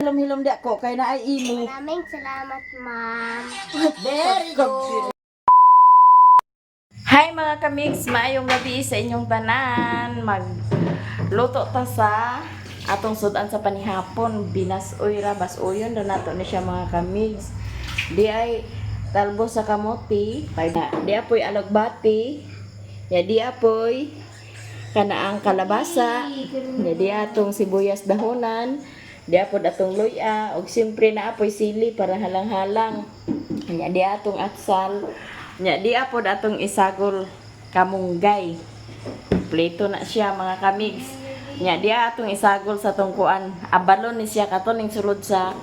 Hilom-hilom di ako kay naay imo. Maraming salamat, ma'am. Very good. Hi mga kamigs, maayong gabi sa inyong tanan. Magluto ta sa atong sudan sa panihapon, binasoy ra basoyon ra nato ni siya, mga kamigs. Di ay talbo sa kamote, di apoy alogbati, ya di apoy kanaang kalabasa, ya di atong sibuyas dahonan, di apod atong luya, ug siyempre na apoy sili para halang-halang. Nya di atong atsal, nya di apod atong isagol kamunggay. Pleto na siya, mga kamigs. Nya di atong isagol sa tungkuan. Abalon ni siya kato ning sulod sa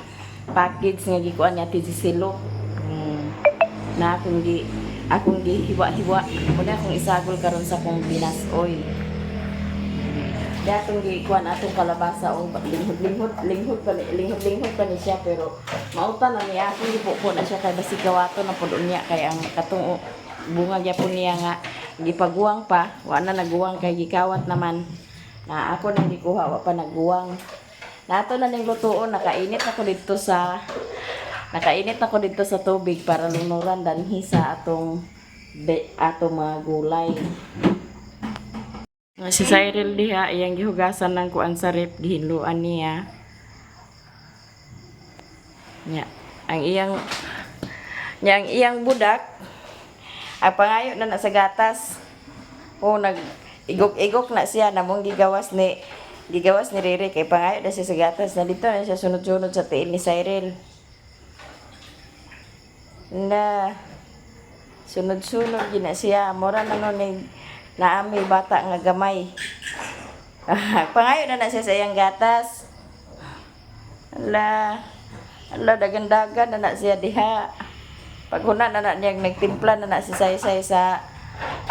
package nga gikuan niya ti silo. Na akong gi hiwa-hiwa. Muna akong isagol karon sa akong binasoy. Di atong gikuan atong kalabasa o linghod-linghod, linghod pa linghod-linghod pa ni siya, pero mauta na niya akong gipupo na siya kay basig kawato na pud unya kay ang katong bunga gyapon niya nga gipaguwang pa, wa na naguwang kay gikawat naman na ako nang gikuha, wa pa naguwang. Nato na ning lutuon, nakainit ako dito sa tubig para lunuran danhi sa atong atong mga gulay. Nga si Cyril diha iyang gihugasan ng kuan sa rep, gihinluan niya. Nya, ang iyang nya ang iyang budak ang pangayo na na sa gatas. O nag igok-igok na siya namong gigawas ni Rere kay pangayo na siya sa gatas na dito na siya sunod-sunod sa tiil ni Cyril. Na sunod-sunod gina siya, mura na nun ni naami bata nga gamay. Pangayo na na siya sa iyang gatas. Ala, ala, dagan-dagan na na siya diha. Paghuna na na niya, nagtimpla na na si Saysay sa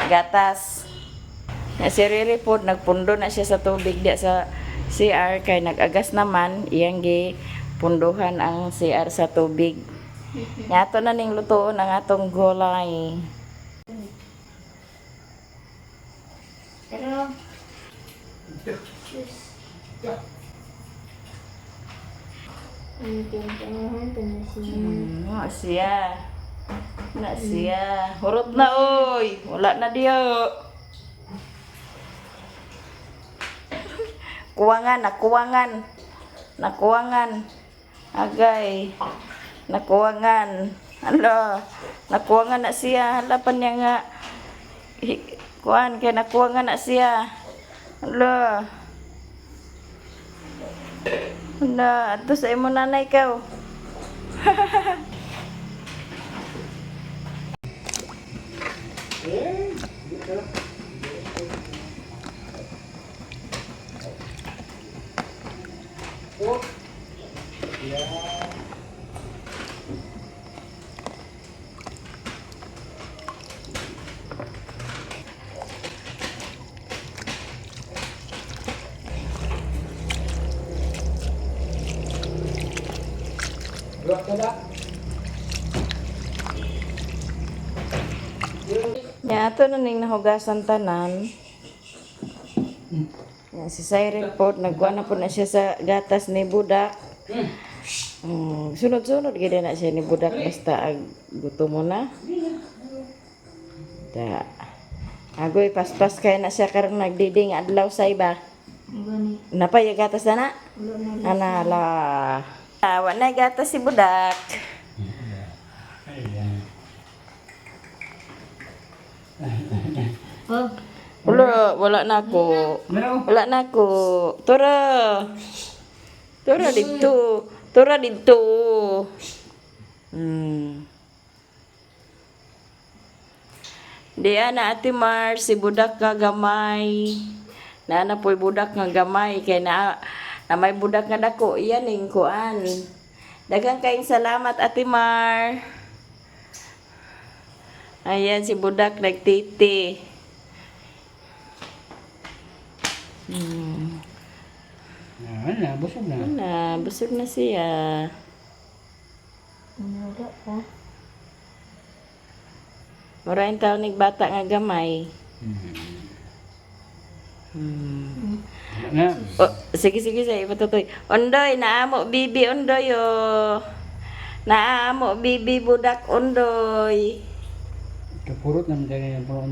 gatas. Na si Riri po, nagpundo na siya sa tubig diya sa CR kay nag-agas naman, iyang gi punduhan ang CR sa tubig. Nga ato na ning lutoon ang atong gulay. Pero, Diyos. Na siya. Na siya. Hurot na oy. Wala na diyo. Kuwangan, nakuwangan. Nakuwangan. Agay. Nakuwangan. Hala, nakuwangan na siya. Hala pa niya nga. Kuan kay nakuwangan na siya. Hala. Hala, ato sa imo nanay kaw. Nya ato na ning nahugasan tanan. Nya si Cyril po nagkuha na po na siya sa gatas ni Budak. Sunod-sunod gid na siya ni Budak basta ag gutom mo na. Da. Agoy paspas kay na siya karong nagdiding adlaw sa iba. Napay gatas na na? Ana la. Ah, wa na gatas si Budak. Wala, wala na ako. Wala na ako. Tura. Tura dito. Tura dito. Di ana Ate Mar, si budak nga gamay. Naana po'y budak nga gamay kay na na may budak nga dako iyan ning kuan. Daghang kayong salamat, Ate Mar. Ayan si budak nagtiti. Wala, busog na. Na, busog na siya. Wala pa. Murahin taon nig bata nga gamay. Na. Oh, sige, sige, sige. Patutoy. Ondoy, naamo, bibi, ondoy, oh. Naamo, bibi, budak, ondoy. Kapurot naman tayo ng puno.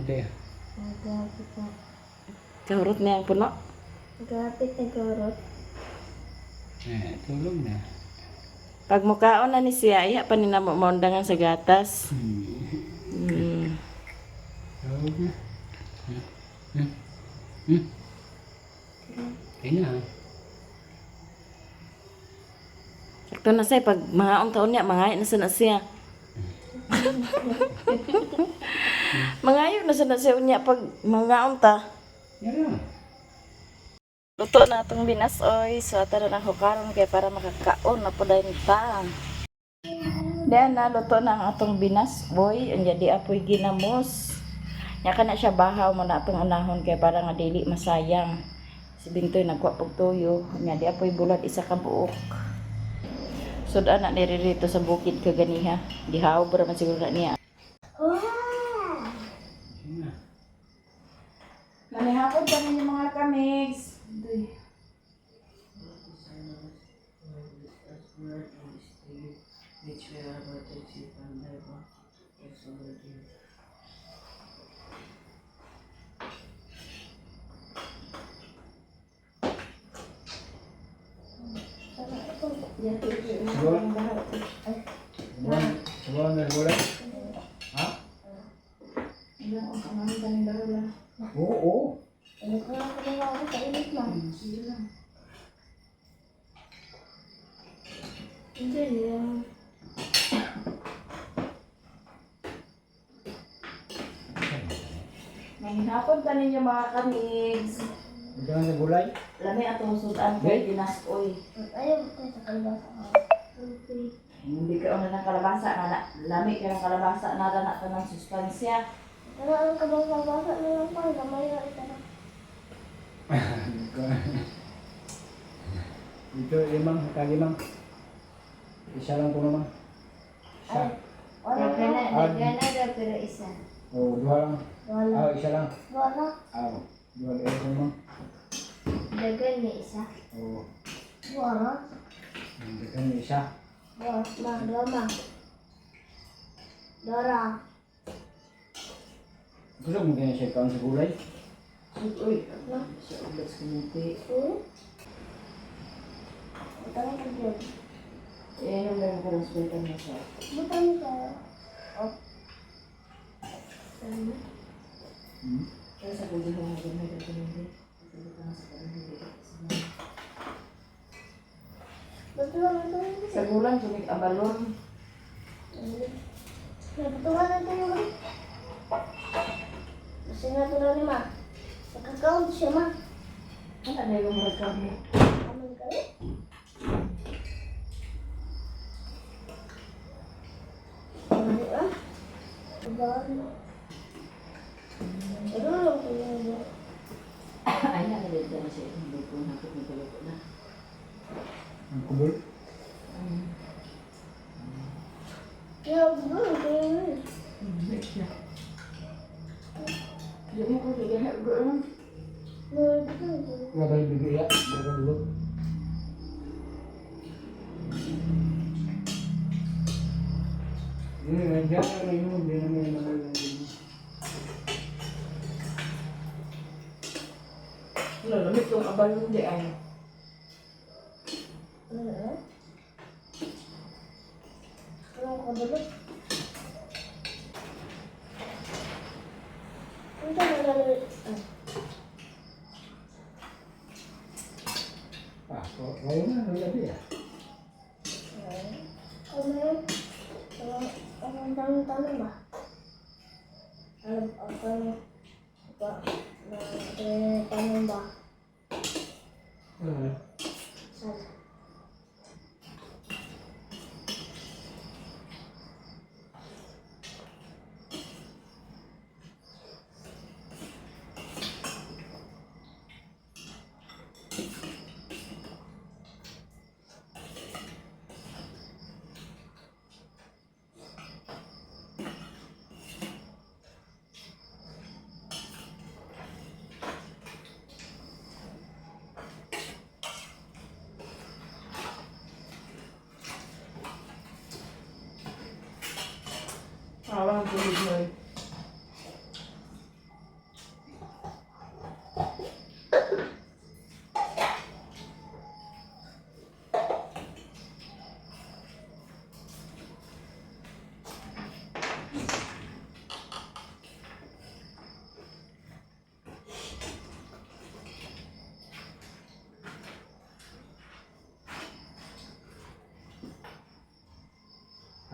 Nagapit na. Kahurot niya ang puno. Nagapit na gurot. Eh, tulog na. Pag mukaon na ni siya, iha pa ni namo maundangan sa gatas. Tulog na. Hmm. Hmm. Ayun na. Ha. Sakto na siya, pag mga taon niya, mangayo na sana siya. Mangayo na sana siya niya pag mga ta. Yan na. Luto na atong binasoy, so ata na lang hukaron kay para makakaon na po dayon ta. Diyan na luto na ang atong binasoy, unya di apoy ginamos. Nya kana siya bahaw mo na atong unahon kay para nga dili masayang. Si Bintoy nagkuha pog tuyo, unya di apoy bulat isa ka buok. Sudan na nire rito sa bukid kaganiha. Gihaw ra man siguro na niya. Wow! Ayun na. Manihapon pa ninyo mga kamigs. Subuan. Subuan. Subuan na gulay. Ha? Oo. Ano ko lang kung ako sa init ma? Hindi lang. Manihapon pa ninyo mga kamigs. Subuan na gulay. Lami atong sudan kay ginasoy. Ayaw ko sa kalabasa ko. Okay. Hindi ka una ng kalabasa na, na lami ka ng kalabasa na na ka ng sustansya. Pero ang kabang-kabasa na lang pa, gamay na ito na. Ito, limang, kalimang. Isa lang po naman. Isa. Wala na. Ah, daw pero isa. oh, duha lang. Wala. Ah, isa lang. Wala. Ah, duha lang ito naman. Dagan na isa. Oh, Wala. hindi ka na isa. Wala. Ma, dua ma. Dora. Gusto mo kaya siya kaon sa gulay? Uy, siya ulit sa kumuti. Butang ka dyan. Eh, yung meron ka ng sweater na siya. Butang ka. Oh. Ano? Hmm? Kaya sa kundi ko nga gamay ka kumuti. Sa Butang ka dyan. Sa gulang, sumig abalon. Nabutungan na tayo ma. Kasi nga ito na ni ma. Nagka-count siya ma. Ano na yung mga kami? Aman kayo? Ano ah? Diba? Ano lang ko yun? Ay, nakalito na siya. Itong luto na. Luto na. Ang kubol? Kaya ano lang ko yun? Hindi ko sige. Wala ba yung bigaya? Wala ba Hindi, nandiyan na yun. Hindi naman yung mga yun. Wala, lamit yung abalon di ay. Ano? Anong kabalo? Ano tayo nalalo? Ah. Ah, kaya na, wala ba yan? Ano yun? Ano ang tanong-tanong ba? Ano ang tanong? Ba? Na tanong ba? Wala. Saan?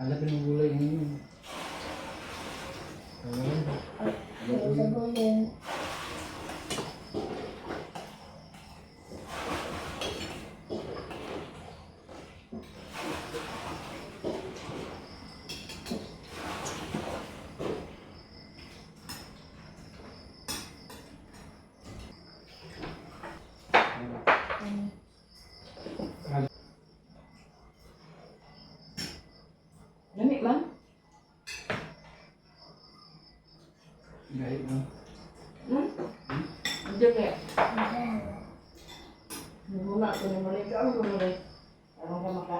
Hanapin yung gulay ngayon. Sa gulay. Lami man. Gahit mo. Hindi kaya. Muna ko ni Malik. Ano ko Malik? Ano ka maka?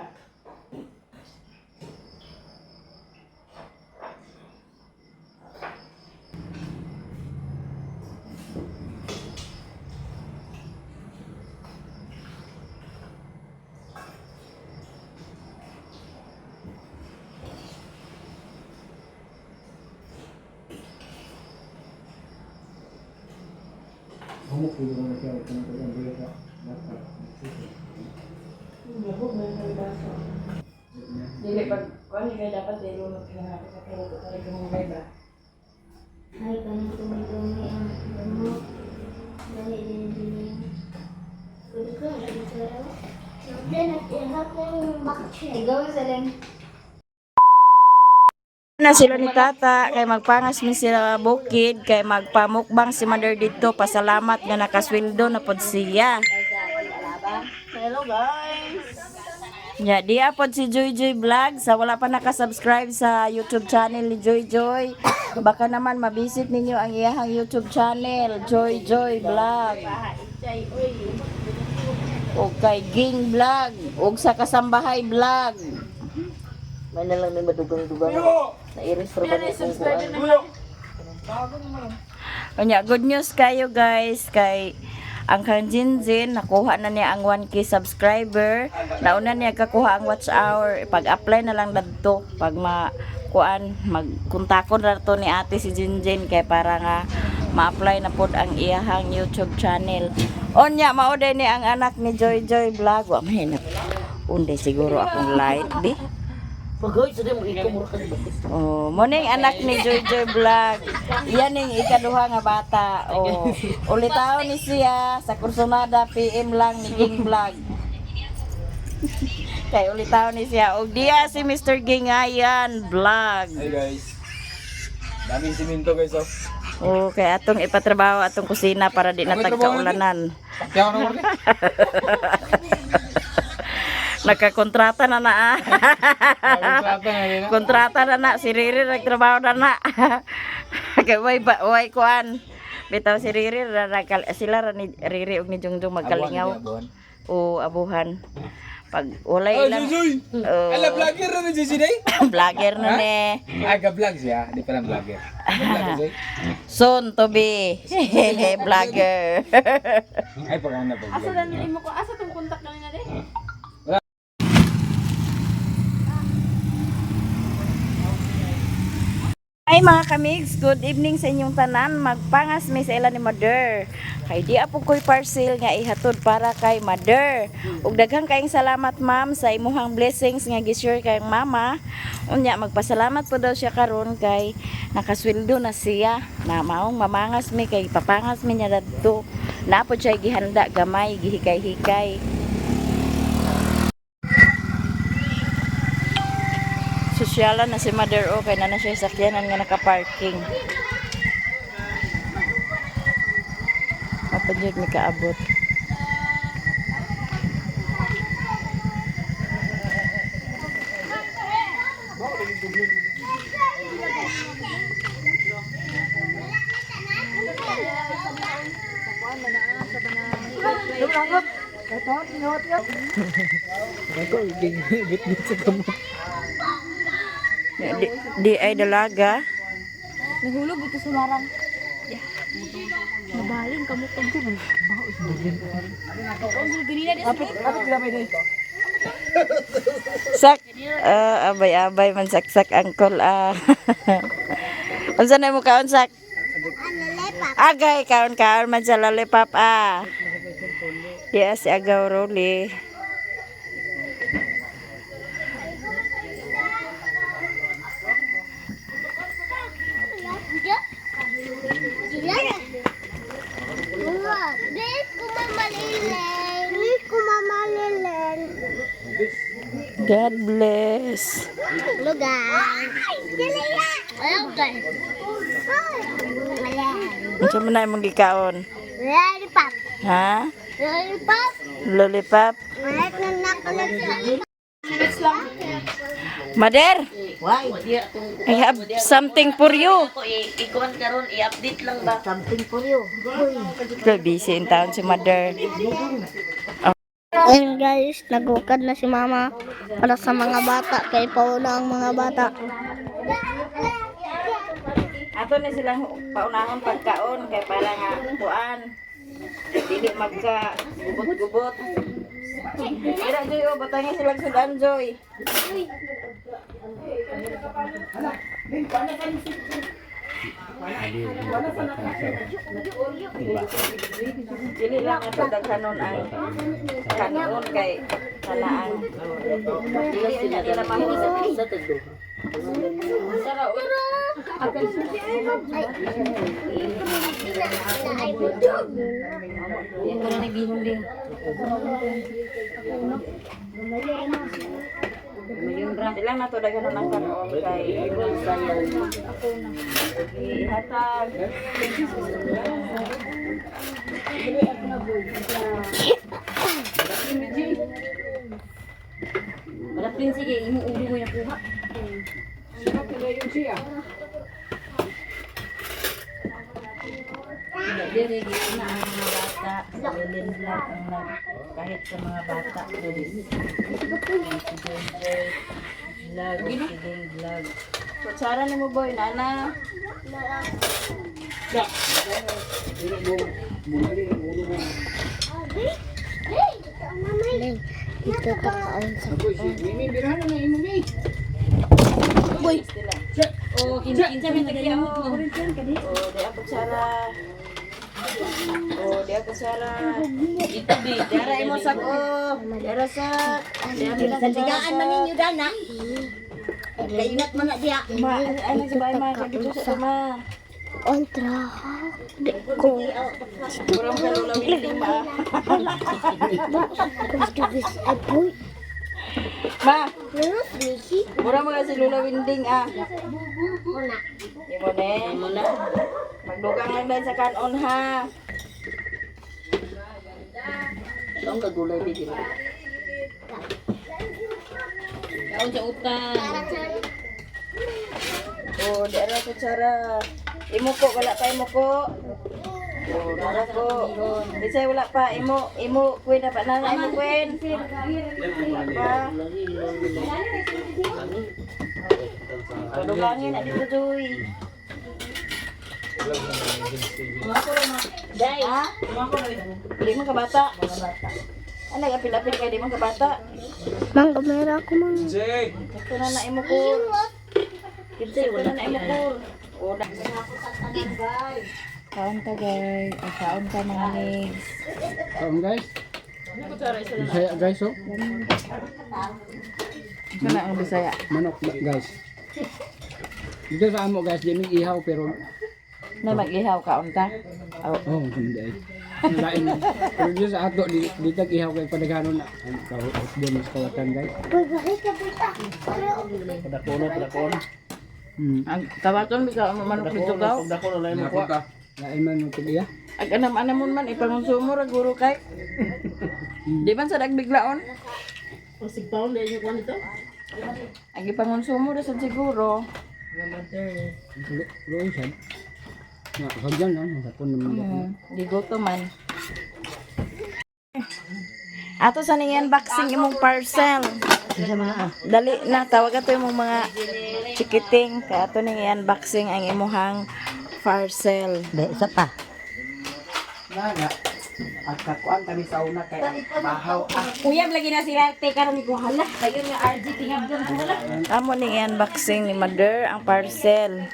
Humok dito na siya. Ito na ito ang gulay sa bata. Lahog na yung kalibasa. Dili pag kuan ni kay dapat dili mo kinahanglan sa kaluto talaga mong ba. Ay, kanang tumi-tumi ang gamot. Dali din din. Pwede ko, dito raw. Ikaw sa lang. Na sila ni Tata kay magpangas mi sila bukid kay magpamukbang si Mother dito, pasalamat nga nakasweldo na pod siya. Hello guys. Nya diya pod si Joy Joy Vlog sa wala pa nakasubscribe sa YouTube channel ni Joy Joy. Baka naman mabisit ninyo ang iyahang YouTube channel Joy Joy Vlog. O kay Ging Vlog ug sa Kasambahay Vlog. May na lang may madugang-dugang. Nairis ra ba ni kung kuan? Unya, good news kayo guys kay ang kang Jinjin, nakuha na niya ang 1K subscriber. Nauna niya kakuha ang watch hour. Pag-apply na lang dadto pag ma kuan magkontakon ra to ni ate si Jinjin kay para nga ma-apply na pod ang iyahang YouTube channel. Onya mao day ni ang anak ni Joy Joy Vlog. Wa may na. Unday siguro akong light di. Paghoy sa mo ikaw mura ka batis. Oh, mo ning anak ni Joy Joy Vlog. Yan ning ikaduha nga bata. Oh, ulitaw ni siya sa Kursonada PM lang ni Ging Vlog. Kay ulitaw ni siya. Og diya si Mr. Gingayan Vlog. Hey guys. Daming simento guys oh. Oh, kay atong ipatrabaho atong kusina para di na tagkaulanan. Kaya ako na Nakakontrata na na ah. Kontrata na rin. Kontrata na na si Riri nagtrabaho na na. Kay way ba way kuan. Bitaw si Riri ra sila ra ni Riri ug ni Jungjung magkalingaw o abuhan. Pag walay Oh, ilang Jujuy! Oh. Ala, vlogger na ni Jujuy day? vlogger na ni. Aga vlog siya, di pala vlogger. Aga vlog Jujuy. Soon to be vlogger. Ay, pagkana pa. Asa Asa mo ko? Asa tong kontak namin na din? Ay mga kamigs, good evening sa inyong tanan. Magpangas mi sa ila ni Mother. Kay di apo ko'y parcel nga ihatod para kay Mother. Ug daghang kaayong salamat ma'am sa imuhang blessings nga gi-share kay mama. Unya magpasalamat po daw siya karon kay nakasweldo na siya. Na maong mamangas mi kay papangas mi niya dadto. Naa po siya gihanda gamay, gihikay-hikay. Sosyalan na si Mother o kay na na siya sakyanan nga nakaparking. Mapadyod mi kaabot. Ako, bit-bit sa kamot. Di, di ay dalaga. Nahulog ito sa marang. Yeah. Nabalin kamo pag Sak ah, abay-abay man saksak angkol ah. Unsa na mo kaon sak? Agay kaon kaon man sa lollipop ah. Diya si Agaw Roli. God bless. Hello guys. Hello guys. Unsa man na imong gikaon? Lollipop. Ha? Lollipop. Lollipop. Mother, Why? I have something for you. Ako ikuan karon i-update lang ba? Something for you. Busy in town si Mother. Ayun guys, nagukad na si mama para sa mga bata. Kay pauna ang mga bata. Ato na silang paunahon pagkaon kay para nga kuan. Dili magka gubot-gubot. Ira Joy, oh, batangin silang sudan Joy. Dili lang ato daghanon ang kanon kay kanaang dili niya nila mahulog. Sa tagdo. Dili lang nato daghanon ang kanon kay ihatag. Dili na ang mga bata, silent lang ang kahit sa mga bata guys. Vlog, sige vlog. Kutsara ni mo boy, nana. Dito takaon sa Mimi, birahan na imo mi. Boy. Oh, Oh, di ako kutsara. Oh, di ako kutsara. Ito bi. Dara imo sak oh. Dara sak. Sandigaan man ninyo dana. Kainat man na diya. Ma, ano sa bahay ma, kagito sa ma. Ontra. Di ko. Kurang kalulawin din ma. Gusto gusto. Ay boy. Ma, Meron sneaky. mura mga si Lula Winding ah. Una. Imo ne. Imo na. Magdugang lang dahil sa kanon ha. Ang kagulay bi dili. Oh, di ara kutsara. Imo ko wala pa imo ko. Oh, dara ko. Bisay wala pa imo, imo queen na pa na imo queen. Wala pa. Padugangin na dito Joy. Dai. Ha? Di man kabata. Ano apil-apil kay di man kabata. Mang kamera ako mang. Ito na na imo ko. Kinsay Ito wala na na imo ko. Oh, na. Kaon ta guys. Ay, kaon ta mga legs. Kaon guys. Bisaya guys oh. Ito na ang Bisaya. Manok guys. Dito sa amo guys, di mi ihaw pero Na mag-ihaw kaon ta. Oh. oh, hindi ay. Ang Lain. Pero dito sa ato di di tag ihaw kay padaghanon na. Ang kaw mas kawatan guys. Boy, bakit ka puta? Padakono, padakono. Ang kawaton bitaw ang manok dito gaw. Padakono na mo kuha. Lain man mo iya. Ag anam-anamon man ipangonsumo ra guro kay. Di man sa dagbiglaon. Sigpaon dai ko nito. Ang ipangonsumo ra sad siguro. Luoy sad. Na, sagyan lang sakon naman. Gigoto man. Ato sa ning unboxing imong parcel. Dali na tawag ato imong mga chikiting kay ato ning i-unboxing ang imuhang parcel. Be, isa pa. Naga. At kakuan kami sa una kay ang bahaw. Uyab lagi na sila te karon ni ko hala. Kayo nga RG tingab dyan ko hala. Amo ning i-unboxing ni Mother ang parcel.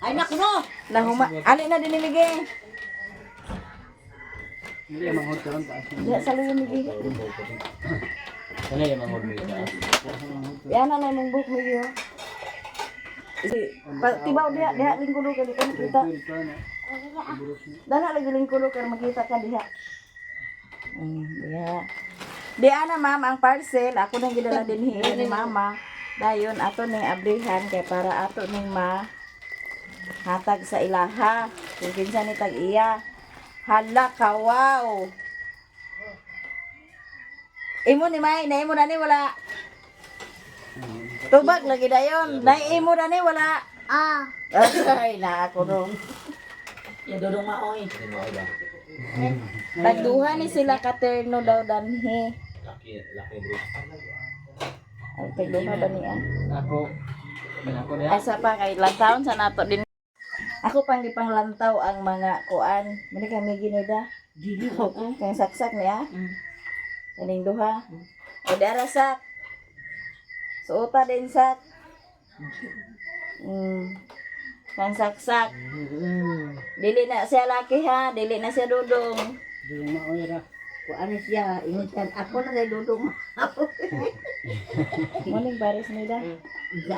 Ay naku no. Nahuma, ali na din ni Miggy. Dili manghod karon taas. Diha sa luyo Miggy. Kana yung manghod mo ito. Yan na na imong book Miggy. oh. Si, pa, tibaw diha, diha lingkulo ka di ka makita. Dana lagi lingkulo ka makita ka diha. Diha. Di ana ma'am ang parcel ako nang gidala dinhi ni mama. Dayon ato ning abrihan kay para ato ning ma hatag sa ilaha. Kung kinsa ni tag iya. Hala ka wow. Imo ni May, na imo na ni wala. Tubag lagi dayon. Na imo na ni wala. Ah. Ay, na ako no. Ya dodong maoy. Tagduha ni sila katerno daw danhi. Ay, tagduha ba niya? Ako. Ako na. Asa pa kay lantaon sa nato din. Ako pang gipanglantaw ang mga kuan. Mani kami ginida. Dili Kang saksak niya. Kaning duha. O dara sak. Suota din sak. Kang saksak. Dili na siya laki ha, dili na siya dudong. Dudong maoy ra. Kuan siya, ingon siya, ako na kay dudong. Muning pares nila.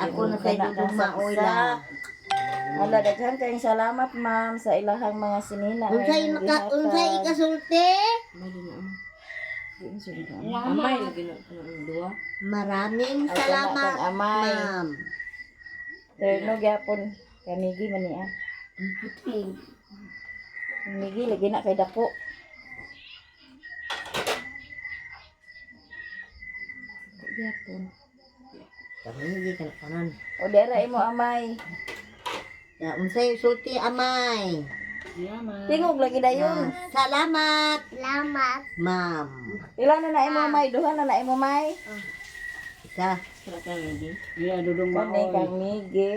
Ako na kay dudong maoy la. Hala, daghan kayong salamat ma'am sa ilahang mga sinina. Unsay nga imong maka unsay gihatag. ikasulti? Amay lagi na ang duha. Maraming Ay, salamat, kana kang amay. ma'am. Terno gyapon kamigi man niya. Kamigi lagi na kay dako. Gyapon. Kamigi ka na kanan. O dera imo amay. Ya, unsay sulti amay? Tingog lagi dayon. Salamat, Salamat. ma'am. Ila na na imo amay, duha na na imo may. Isa. Sira kang hindi. Iya dudong Kani maoy. kamigi.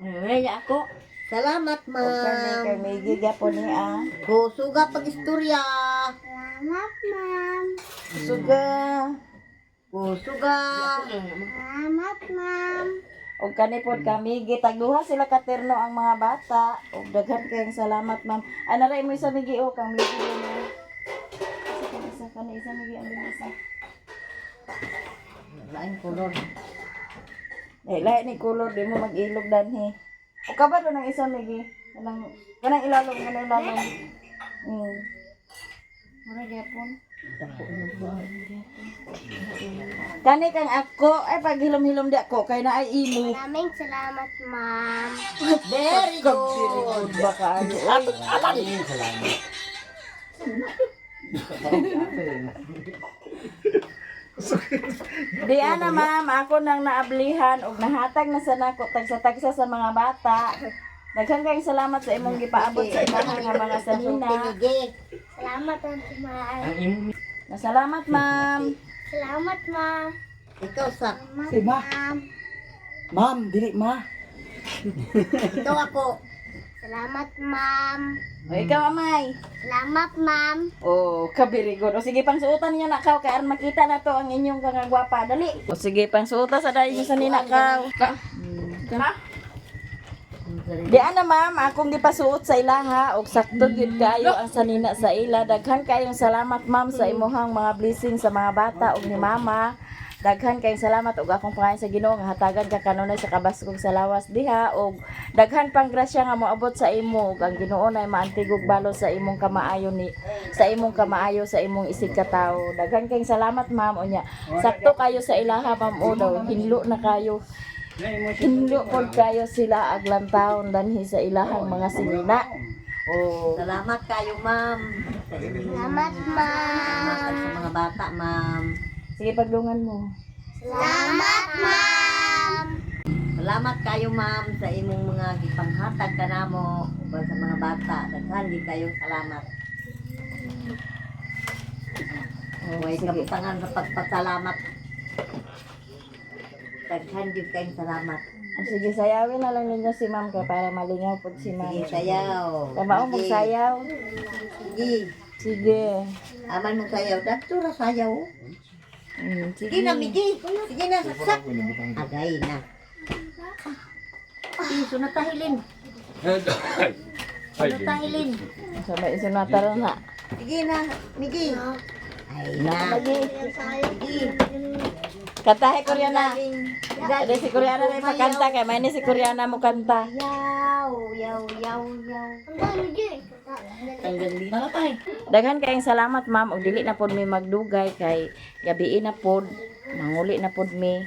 Ay, ya ako. Salamat, O kani ma'am. kamigi gyapon niya. Kusuga pag-istorya. Salamat, ma'am. Suga. Kusuga. Salamat, ma'am. Og kani pod kami gitagduha sila katerno ang mga bata. Og daghan kayong salamat ma'am. Ana ra imo isa migi o kang migi mo. Isa kang isa kani isa migi ang isa. Lain kolor. Dahil lahi ni kolor di mo mag-ilog danhi. O kabado ng isa migi. Kanang kanang ilalom kanang ilalom. Mura gyapon. Kani kang ako ay paghilom-hilom di ako kay na ay imo. Maraming salamat, ma'am. Very good. Good ba ka? Oy. Di ana ma'am, ako nang naablihan og nahatag na sa nako tagsa-tagsa sa mga bata. Daghan kayong salamat sa imong gipaabot sa imaha nga mga sanina. Migi. Salamat, Auntie Ma'am. Salamat ma'am. Salamat, ma'am. Ikaw sa. Salamat, Si ma. ma'am. Ma'am, dili ma. Ikaw ako. Salamat, ma'am. O ikaw amay. Salamat, ma'am. Oh, kabirigod. O sige, pangsuotan niyo na kaw kay aron makita na to ang inyong kangagwapa. Dali. O sige, pangsuota sa dahil sa nina kaw. Ka? Di ana ma'am, akong gipasuot sa ilaha og sakto gyud kaayo ang sanina sa ila. Daghan kayong salamat ma'am sa imuhang mga blessing sa mga bata ug ni mama. Daghan kayong salamat ug akong pangayon sa Ginoo nga hatagan ka kanunay sa kabaskog sa lawas diha ug daghan pang grasya nga moabot sa imo ug ang Ginoo nay maantigog balo sa imong kamaayo ni sa imong kamaayo sa imong isig katawo. Daghan kayong salamat ma'am unya. Sakto kayo sa ilaha ma'am o daw hinlo na kayo. Hinlo pod kayo sila aglang taon danhi sa ilahang mga sinina. Oh. Salamat kayo, ma'am. Sa inyong Salamat, ma'am. sa mga bata, ma'am. Sige paglungan mo. Salamat, ma'am. Salamat kayo, ma'am, sa imong mga gipanghatag kanamo uban sa mga bata. Daghan di kayo salamat. Oh, Way sige. kabutangan sa pagpasalamat. Daghan gyud kayong salamat. Oh, sige, sayawin na lang ninyo si ma'am kay para malingaw pod si ma'am. Sige, sayaw. Kamao Sige. magsayaw. Sige. Sige. Aman mo sayaw. Dato ra sayaw. Sige. Sige na, Migi. Sige na, saksak. Agay na. Sige, sunatahilin. Sunatahilin. Sa may isunata na. Sige na, Migi. Ay na. Lagi. Kantahe Koreana. Dali si Koreana may pakanta kay may ni si Koreana mo kanta. Yaw, yaw, yaw, yaw. Daghan kayong salamat, ma'am, ug dili na pod mi magdugay kay gabii na pod, manguli na pod mi.